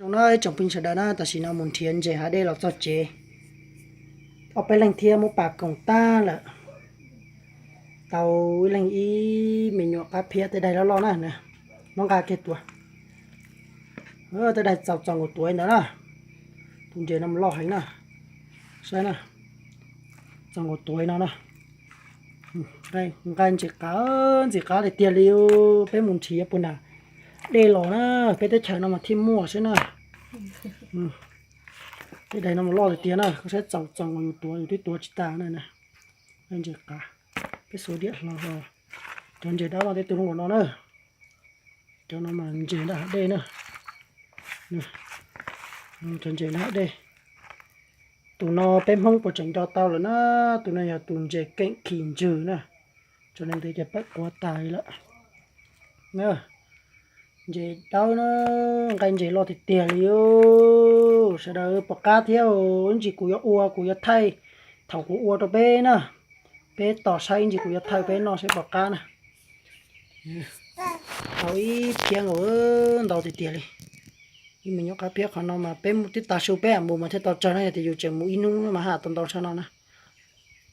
No ib tsoom phooj ywg sawv daws na, tam sim no mus nrhiav ntses hav dej los txog tsev, ob peb leeg thiab muab pas koom tag lawm. Tau ib leeg ib me nyuam qab phiab tej daim loj loj na, muab nqa kiag tuav. Tej daim txaus txaus nkaus tuav ntawd na. Tus ntses no mas loj heev na, saib na, txaus nkaus tuav no na. Nqaij ntxim qab, ntxim qab tiag tiag li. Peb mus nrhiav puag nram dej los na, peb teb chaws no mas thiaj muaj xwb na. Tej daim no mas loj tiag tiag na, koj saib txaus txaus nkaus yus tuav, yus twb tuav tsis tas na. Nqaij ntxim qab, peb xuas diam hlo. Cov ntses dawb mas tej tus zoo nkaus no na. Cov no mas ntses nram hav dej na. Cov ntses nram hav dej. Tus no peb Hmoob puas tseem nco tau lawm na, tus no yog tus ntses keem khi ntswg na. Tso ntev ces pawm quav tas li lawm. Ntses dawb na, nqaij ntses loj tiag tiag li. Sawv daws pom qab thiab, ib ntsis kuv yuav ua, kuv yuav thaij, thaum kuv ua rau peb na, peb tos saib, ib ntsis kuv yuav thaij peb noj saib pom qab na. Tau ib phiab nkaus, ntau tiag tiag li. Ib me nyuam qab phiab qhov no mas peb mus tib tas su peb mam mus mas thiaj tau tsawg na, yog tias yus tseem mus ib hnub mas haj tau ntau tshaj no na.